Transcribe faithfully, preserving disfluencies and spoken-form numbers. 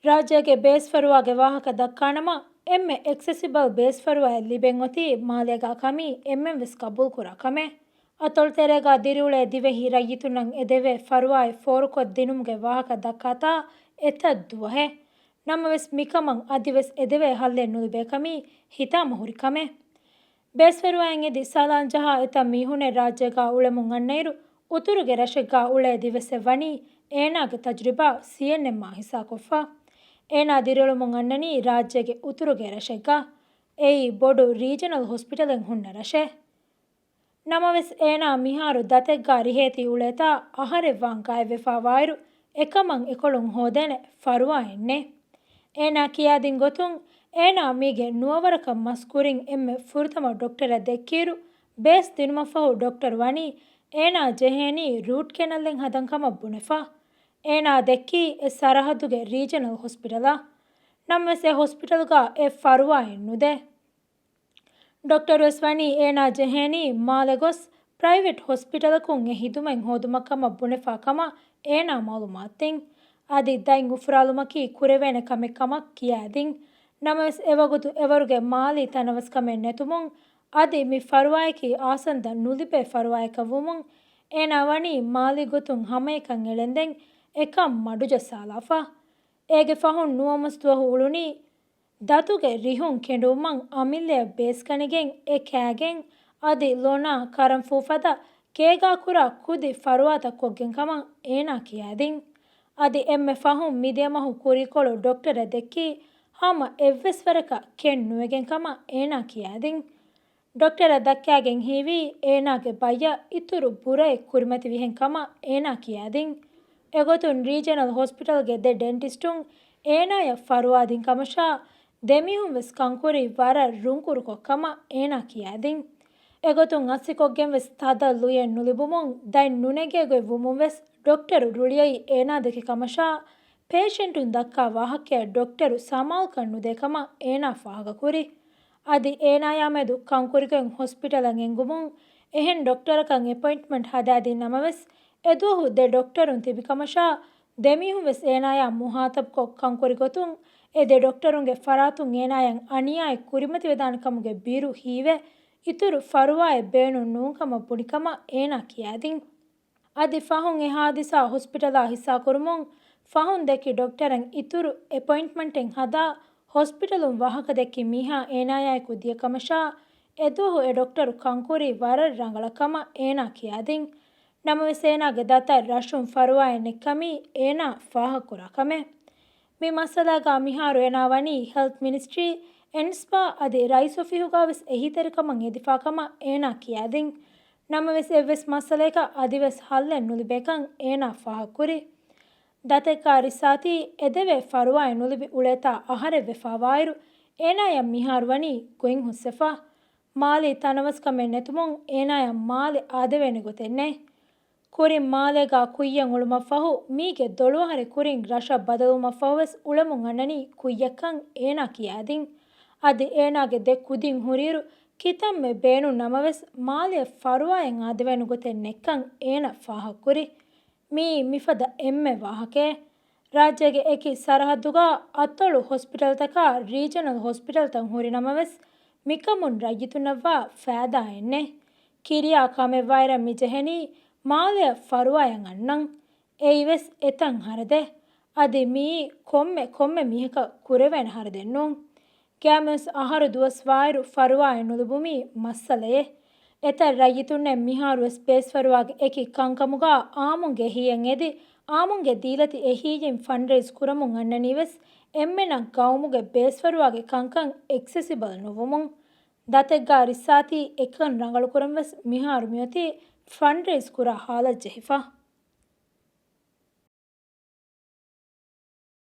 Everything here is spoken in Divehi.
ރާއްޖޭގެ ބޭސްފަރުވާގެ ވާހަކަ ދައްކާނަމަ، އެންމެ އެކްސެސިބަލް ބޭސްފަރުވާއެއް ލިބެން އޮތީ މާލޭގާ ކަމީ އެންމެން ވެސް ގަބޫލުކުރާ ކަމެއް. އަތޮޅުތެރޭގާ ދިރިއުޅޭ ދިވެހި ރައްޔިތުންނަށް އެދެވޭ ފަރުވާއެއް ފޯރުކޮށް ދިނުމުގެ ވާހަކަ ދައްކާތާ އެތައް ދުވަހެއް. ނަމަވެސް، މިކަމަށް އަދިވެސް އެދެވޭ ހައްލެއް ނުލިބޭކަމީ ހިތާމަ ހުރި ކަމެއް. ބޭސްފަރުވާއިން އެދި ސާލާން ޖަހާ އެތައް މީހުނެއް ރާއްޖޭގާ އުޅެމުން އަންނައިރު، އުތުރުގެ ރަށެއްގާ އުޅޭ ދިވެއްސެއް ވަނީ އޭނާގެ ތަޖުރިބާ ސީއެންއެމްއާ ހިއްސާކޮށްފަ. އޭނާ ދިރިއުޅެމުން އަންނަނީ ރާއްޖޭގެ އުތުރުގެ ރަށެއްގާ. އެއީ ބޮޑު ރީޖަނަލް ހޮސްޕިޓަލެއް ހުންނަ ރަށެއް. ނަމަވެސް، އޭނާ މިހާރު ދަތެއްގާ ރިހޭތި އުޅޭތާ އަހަރެއް ވާން ގާތްވެފާވާއިރު، އެކަމަށް އެކޮޅުން ހޯދޭނެ ފަރުވާއެއް ނެތް. އޭނާ ކިޔާދިން ގޮތުން، އޭނާ މީގެ ނުވަވަރަކަށް މަސް ކުރިން އެންމެ ފުރަތަމަ ޑޮކްޓަރަށް ދެއްކިއިރު، ބޭސް ދިނުމަށްފަހު ޑޮކްޓަރު ވަނީ އޭނާ ޖެހޭނީ ރޫޓް ކެނަލެއް ހަދަން ކަމަށް ބުނެފަ. އޭނާ ދެއްކީ އެ ސަރަހައްދުގެ ރީޖަނަލް ހޮސްޕިޓަލަށް. ނަމަވެސް، އެ ހޮސްޕިޓަލުގާ އެ ފަރުވާއެއް ނުދޭ. ޑޮކްޓަރުވެސް ވަނީ އޭނާ ޖެހޭނީ މާލެ ގޮސް ޕްރައިވެޓް ހޮސްޕިޓަލަކުން އެ ހިދުމަތް ހޯދުމަށް ކަމަށް ބުނެފާ ކަމަށް އޭނާ މައުލޫމާތުދިން. އަދި ދަތް އުފުރާލުމަކީ ކުރެވޭނެ ކަމެއް ކަމަށް ކިޔާދިން. ނަމަވެސް، އެވަގުތު އެވަރުގެ މާލީ ތަނަވަސްކަމެއް ނެތުމުން، އަދި މި ފަރުވާއަކީ އާސަންދަށް ނުލިބޭ ފަރުވާއެއްކަށް ވުމުން، އޭނާ ވަނީ މާލީ ގޮތުން ހަމައެކަން އެޅެންދެން އެކަން މަޑުޖައްސާލާފަ. އޭގެ ފަހުން ނުވަމަސް ދުވަހު އުޅުނީ، ދަތުގެ ރިހުން ކެނޑުވުމަށް އަމިއްލަޔަށް ބޭސްގަނެގެން އެ ކާގެން އަދި ލޮނާ ކަރަންފޫ ފަދަ ކޭގާ ކުރާ ކުދި ފަރުވާތައް ކޮށްގެން ކަމަށް އޭނާ ކިޔާދިން. އަދި އެންމެ ފަހުން މިދިޔަމަހު ކުރީކޮޅު ޑޮކްޓަރަށް ދެއްކީ ހަމަ އެއްވެސް ވަރަކަށް ކެން ނުވެގެން ކަމަށް އޭނާ ކިޔާދިން. ޑޮކްޓަރަށް ދައްކާގެން ހީވީ، އޭނާގެ ބައްޔަށް އިތުރު ބުރައެއް ކުރިމަތިވިހެން ކަމަށް އޭނާ ކިޔާދިން. އެގޮތުން ރީޖަނަލް ހޮސްޕިޓަލްގެ ދެ ޑެންޓިސްޓުން އޭނާޔަށް ފަރުވާދިން ކަމަށާ، ދެމީހުން ވެސް ކަންކުރީ ވަރަށް ރުންކުރުކޮށް ކަމަށް އޭނާ ކިޔާދިން. އެގޮތުން އައްސިކޮށްގެން ވެސް ތަދަށް ލުޔެއް ނުލިބުމުން ދަތް ނުނެގޭ ގޮތް ވުމުން ވެސް ޑޮކްޓަރު ރުޅިއައީ އޭނާ ދެކި ކަމަށާ، ޕޭޝެންޓުން ދައްކާ ވާހަކައަށް ޑޮކްޓަރު ސަމާލުކަން ނުދޭ ކަމަށް އޭނާ ފާހަގަކުރި. އަދި އޭނާޔާމެދު ކަންކުރިގޮތް ހޮސްޕިޓަލަށް އެންގުމުން އެހެން ޑޮކްޓަރަކަށް އެޕޮއިންޓްމަންޓް ހަދާދިން ނަމަވެސް، އެދުވަހު ދެ ޑޮކްޓަރުން ތިބި ކަމަށާ، ދެމީހުން ވެސް އޭނާޔާ މުހާތަބްކޮށް ކަންކުރި ގޮތުން، އެ ދެ ޑޮކްޓަރުންގެ ފަރާތުން އޭނާޔަށް އަނިޔާއެއް ކުރިމަތިވެދާނެ ކަމުގެ ބިރު ހީވެ، އިތުރު ފަރުވާއެއް ބޭނުން ނޫން ކަމަށް ބުނި ކަމަށް އޭނާ ކިޔާދިން. އަދި ފަހުން އެ ހާދިސާ ހޮސްޕިޓަލާ ހިއްސާކުރުމުން ފަހުން ދެއްކި ޑޮކްޓަރަށް އިތުރު އެޕޮއިންޓްމަންޓެއް ހަދާ، ހޮސްޕިޓަލުން ވާހަކަ ދެއްކި މީހާ އޭނާޔާއެކު ދިޔަ ކަމަށާ، އެދުވަހު އެ ޑޮކްޓަރު ކަންކުރީ ވަރަށް ރަނގަޅަށް ކަމަށް އޭނާ ކިޔާދިން. ނަމަވެސް، އޭނާގެ ދަތަށް ރަށުން ފަރުވާއެއް ނެތްކަމީ އޭނާ ފާހަގަކުރާ ކަމެއް. މި މައްސަލާގާ މިހާރު އޭނާ ވަނީ ހެލްތް މިނިސްޓްރީ، އެންސްޕާ އަދި ރައީސް އޮފީހުގާވެސް އެހީތެރިކަމަށް އެދިފާ ކަމަށް އޭނާ ކިޔާދިން. ނަމަވެސް، އެއްވެސް މައްސަލަޔަކަށް އަދިވެސް ހައްލެއް ނުލިބޭކަން އޭނާ ފާހަގަކުރި. ދަތެއްގާ ރިއްސާތީ އެދެވޭ ފަރުވާއެއް ނުލިބި އުޅޭތާ އަހަރެއް ވެފާވާއިރު، އޭނާޔަށް މިހާރު ވަނީ ގޮތް ހުސްވެފަ. މާލީ ތަނަވަސްކަމެއް ނެތުމުން އޭނާޔަށް މާލެ އާދެވޭނެ ގޮތެއް ނެތް. ކުރިން މާލޭގާ ކުއްޔަށް އުޅުމަށްފަހު، މީގެ ދޮޅުއަހަރެއް ކުރިން ރަށަށް ބަދަލުވުމަށްފަހުވެސް އުޅެމުން އަންނަނީ ކުއްޔަށްކަން އޭނާ ކިޔާދިން. އަދި އޭނާގެ ދެ ކުދިން ހުރިއިރު، ކިތަންމެ ބޭނުން ނަމަވެސް، މާލެއަށް ފަރުވާއެއް އާދެވޭނެ ގޮތެއް ނެތްކަން އޭނާ ފާހަގަކުރި. މިއީ މިފަދަ އެންމެ ވާހަކައެއް. ރާއްޖޭގެ އެކި ސަރަހައްދުގާ އަތޮޅު ހޮސްޕިޓަލްތަކާ ރީޖަނަލް ހޮސްޕިޓަލްތައް ހުރި ނަމަވެސް، މިކަމުން ރައްޔިތުންނަށްވާ ފައިދާއެއް ނެތް. ކިރިޔާ ކަމެއްވާއިރަށް މި ޖެހެނީ މާލެއަށް ފަރުވާއެއް އަންނަން. އެއީވެސް އެތަން ހަރަދެއް. އަދި މިއީ ކޮންމެ، ކޮންމެ މީހަކަށް ކުރެވޭނެ ހަރަދެއް ނޫން. ގައިމުވެސް އަހަރު ދުވަސް ވާއިރު ފަރުވާއެއް ނުލިބުމީ މައްސަލައެއް. އެތައް ރައްޔިތުންނެއް މިހާރުވެސް ބޭސްފަރުވާގެ އެކި ކަންކަމުގާ އާއްމުންގެ އެހީއަށް އެދި، އާއްމުންގެ ދީލަތި އެހީއިން ފަންޑްރެއިޒް ކުރަމުން އަންނަނީވެސް، އެންމެނަށް ގައުމުގެ ބޭސްފަރުވާގެ ކަންކަން އެކްސެސިބަލް ނުވުމުން. ދަތެއްގާ ރިއްސާތީ އެކަން ރަނގަޅުކުރަން ވެސް މިހާރު މިއޮތީ ފަންޑްރެއިޒް ކުރާ ހާލަތް ޖެހިފަ.